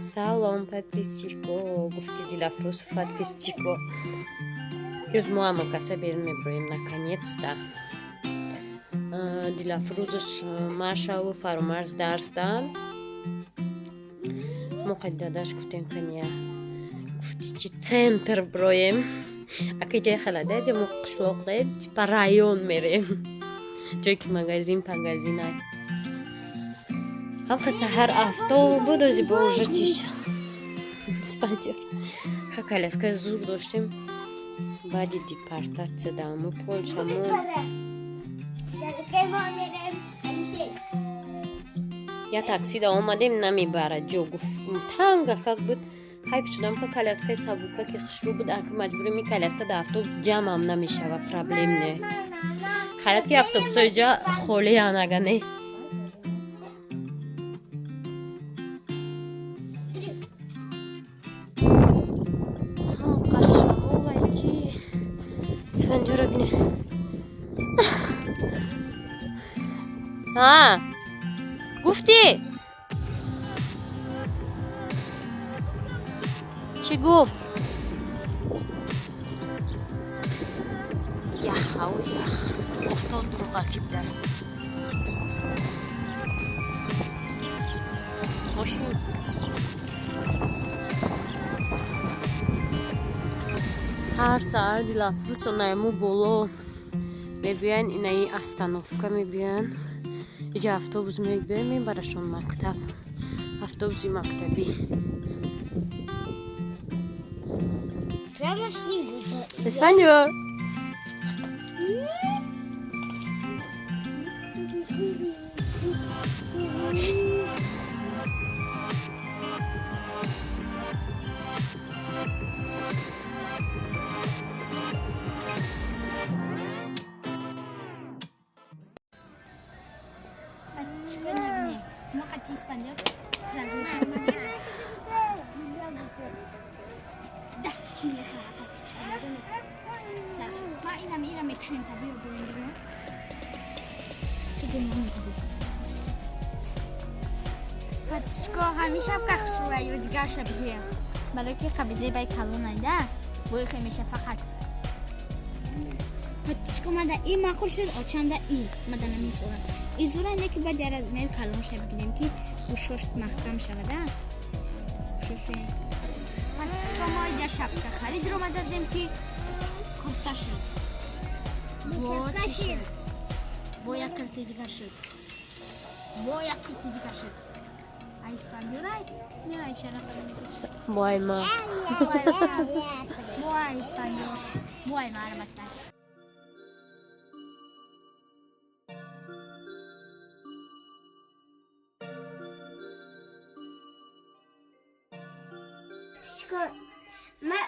Салом, подписчико, гуфти Дилафрӯзу подписчико. Ирӯз мо ҳама каса берун меброем, наконец-то. Дилафрӯзуш Машаву Фарумарз дарсдан. Мо қади дадаш гуфтем, каня гуфти чи центр броем. Ака ҷои халада, ҷа мо қишлоқ даем, типа район мерем. Ҷое ки магазин пагазинай. Ҳамха саҳар автобуд, ози бо уже чиш. Спанҷер. Ха коляска зур доштем. Баъди депортатсия даму Полша мо. Я таксида омадем, намебарад, ҷо гуфт танга как буд. Ҳайф шудам, ка коляскаи сабука ки хушрӯ буд, ака маҷбурем и коляска да автобус ҷамъам намешава, проблем не. Хаят ки автобусҳои ҷа холиян, ага не. Исфанҷора бине. Ҳа, гуфтӣ? Чӣ гуфт? Яхау ях. Офтоб дуруға кибда. Мошин. Ҳар саҳар Дилафрӯз найму боло мебиёянд, инаи остановка мебиёянд. Иҷа автобус мебиёянд, мебарашон мактаб. Автобуси мактабӣ. Прямо в снегу. Исфандиёр. Мо қати Испанёр. Да, чӣ мехоҳад? Ма инам ира мекушем, та биё бурем бурем. Патишко ҳамеша кахшура ё дигарша бигирем. Барои ки қабизаи бай калон айда, бой хемеша фақат. Патишко мада и маъқул шуд, очамда и мада намефурам. Изура не ки баъд яр размер калонша бигирем, ки гӯшошт маҳкам шавада. Гӯшош. Патишко мо ида шапка харид ро мададем, ки кофта шуд. Бо чӣ шуд? Бо як кирти дига шуд. Бо як кирти дига шуд. Ай Испанёрай? Не, ай шарафа. Бой ма. Бо ай Испанёр. Бо ай мара масла. Ма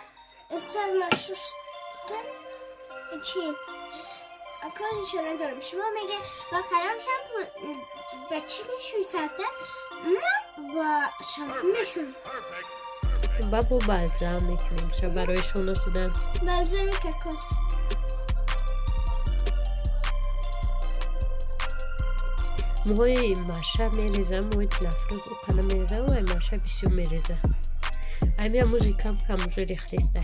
сама шуштам чӣ козишо надорам. Шумо меге ба кадом шампун ба чӣ мешӯй сарта? Ма ба шампун мешӯм. Ба бо балзам мекунем ша барои шуно шудан. Балзами кокос. Мӯҳои Маша мерезам, мӯҳои Дилафрӯз уқана мерезам, ай Маша бисёр мереза. Ами мужи кам кам уже рехтеста.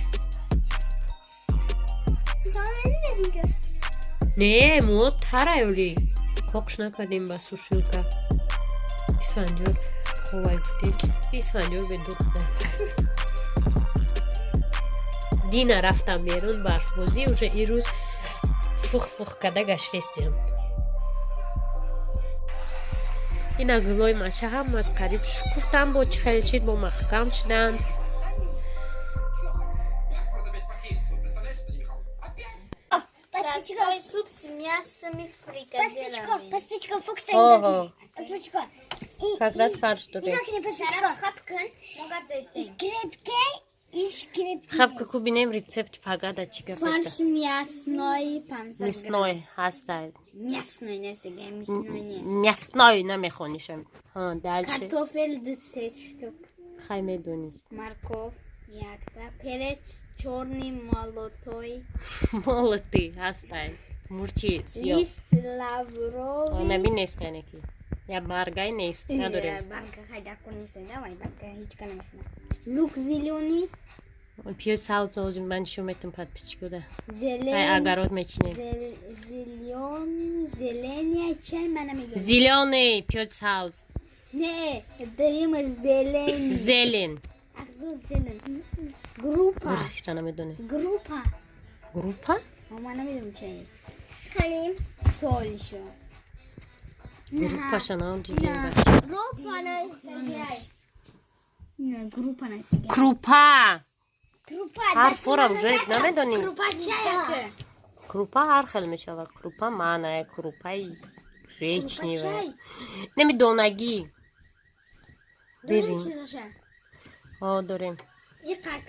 Не, мӯ тарай оли. Қоқш накардем ба сушилка. Исфанҷор ховай гуфтем. Исфанҷор бедор буда. Дина рафтам берун барфбозӣ, уже ирӯз фух фух када гаштестем. Ина гулои Маша ҳамаш қариб шукуфтан, бо чӣ хеле шид, бо маҳкам шуданд. Простой суп с мясом и фрикаделями. Паспичко, фукса. Ого, Паспичко. как раз фарш дорем. Шараф хапкун, могат зестем. Крепке и шкрепке. Хаб ку бинем рецепт пагада чӣ гап это. Фарш мясной 500 грамм. Мясной ҳастай. Мясной нест, мясной нест. Мясной намехонишам. Ҳа, дальше. Картофель 20 штук. Хай медонӣ. Морковь якта. Перец черный молотой. Молотый ҳастай. Мурчи сиёҳ. Лист лавровый. Наби нест яъне ки. Я баргай нест, надорем. Барга хайдар кун нест, давай барга ҳеҷ ка намехӯрам. Лук зелёный. Пиёз савз ҳозир ман нишон метам подписчикода. Ай Зелен. Огород мечинем. Зелёный, зеленый чай ман намедонам. Зелёный пиёз савз. Не, даимаш зелень. Зелень. Ахзо зелень. Группа. Русира намедонем. Группа. Группа. Ман намедонам чай. Каним. Солишо. Группаша нам дидем, бача. Группа наистагиай. Не, группа насига. Крупа. Крупа. Ҳарфора уже намедонӣ. Крупа чай. Крупа ҳар хел мешавад. Крупа маъная, крупаи гречневая. Чай. Намедонагӣ. Дорем Дорем. чизаша. О, дорем. Иқак.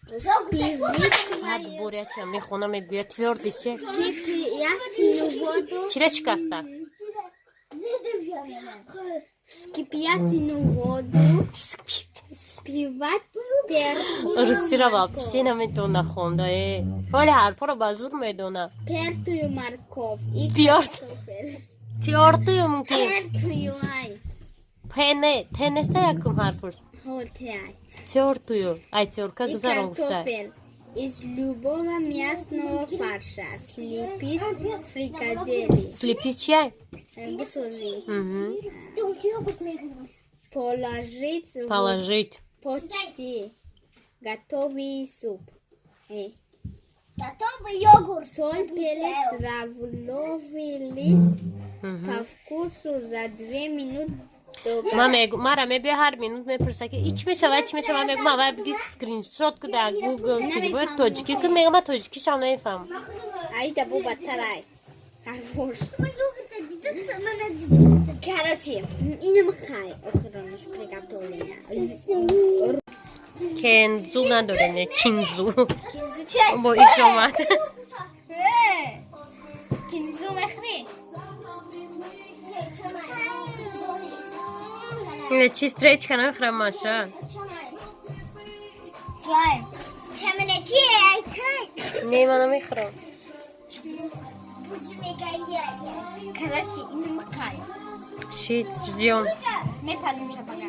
Спивит. 100 бор яча мехона, мегӯяд твёрдый че. Кипятину воду. Чира шикаста? Вскипятину воду. Спивать пертую. Русира вообще наметона хонда э. Ҳоли ҳарфоро ба зур медона. Пертую морковь и Пёрт. картофель. Тёртую мумкин. Пертую ай. Пене, тенеста якум ҳарфуш. Хотяй. Тёртую. Ай тёрка И гузарон гуфта. картофель. Из любого мясного фарша слепить фрикадели. Слепить чай? Бисозӣ. Мгм. Положить в Положить. почти готовый суп. Готовый йогурт. Соль, перец, лавровый лист Мгм. по вкусу за 2 минуты до Ма мегу, мара мебия, ҳар минут мепурса ки ич мешава, чи мешава, мегу ма вай биги скриншот ку дар Гугл ки бояд тоҷикӣ ку, мегу ма тоҷикишам намефаҳмам. Айда бу баттарай. Харфуш. Короче, инам хай охиронаш приготовлена. Кензу надорем, не кинзу. Кинзу чай. Бо иш омад. Кинзу мехри. Ине чи стречка намехӯрам, Маша. Слайм. Не, ма намехӯрам. Короче, инам хай. Шит, ждём. Мепазим шапага.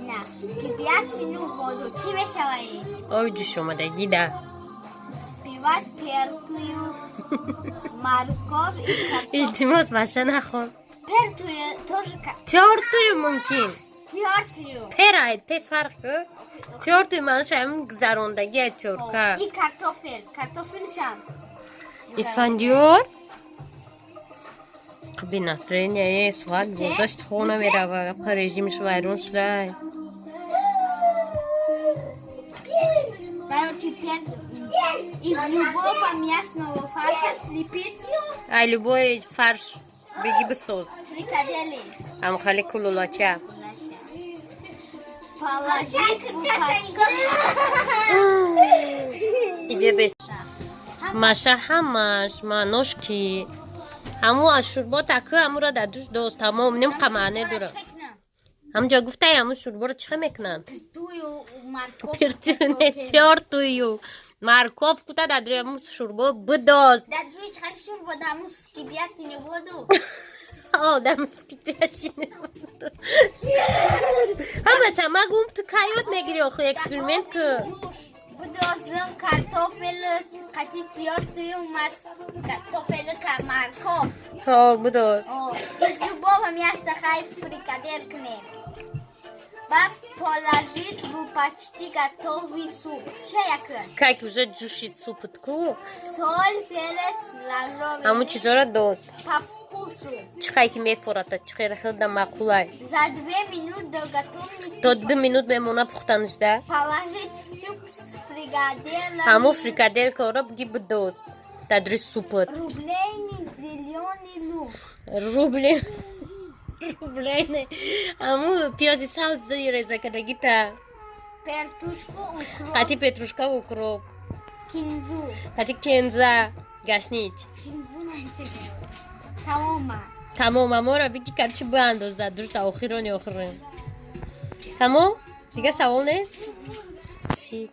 На вскипятину воду. Чӣ мешаваи? Ой, ҷӯш омадагӣ да. Спивать пертую, морковь и картофель. Илтимос, Маша, нахон. Пертую тоже Тёртую мумкин. тёртую. Перай, те фарқ ку. Тёртую маънош ҳамин гузарондагӣ ай тёрка. И картофель. Картофель шам. Исфандиёр без настроения, соат 12 хона мерава, режимш вайрон шудай. Короче, из любого мясного фарша слепить Ай любой фарш беги бисоз. фрикадели. Амхали кулулача. Положить в почти Иҷа бес. Маша ҳамаш маънош ки ҳаму аз шӯрбо таку ҳамуро дар душ дост, тамом, ним қамаъне дора. Ҳамҷо гуфтай, ҳаму шӯрборо чӣ хел мекунанд? Пертую, морковь, Пертуне, тёртую морковь кута дар дури ҳаму шӯрбо бидоз. Дар дури чӣ шӯрбо? Даму вскипятину воду. Одам вскипячину воду. Ҳамача ма гум, ту кай ёд мегирӣ охи, эксперимент ку. Бидозим картофел қати тёртую мас картофел ка морковь. Ҳо, бидоз. О, из любого мяса хай фрикадел кунем. Баъд положить в почти готовый суп. Ча якун? Кай ки уже ҷӯшид супут ку. Соль, перец, лавровый Ҳамун лист чизоро доз. по вкусу. Чӣ қай ки мефората, чӣ хел хел маъқулай. За 2 минуты до готовности То 2 минут мемона пухтанашда. положить в суп с фрикаделами. Ҳамун фрикаделкаро биги бидоз дар дури супут. Рубленый зеленый лук. Рубли, рубленый ҳамун пиёзи сабзи реза кардагита. Петрушку, укроп, Қати петрушка, укроп. Кинзу. Қати кенза, гашнич. Кинзу насига. Тамома. Тамом, амора биги, короче, биандоз дар душ та охирони охирон. Тамом, дига савол нест. Шит.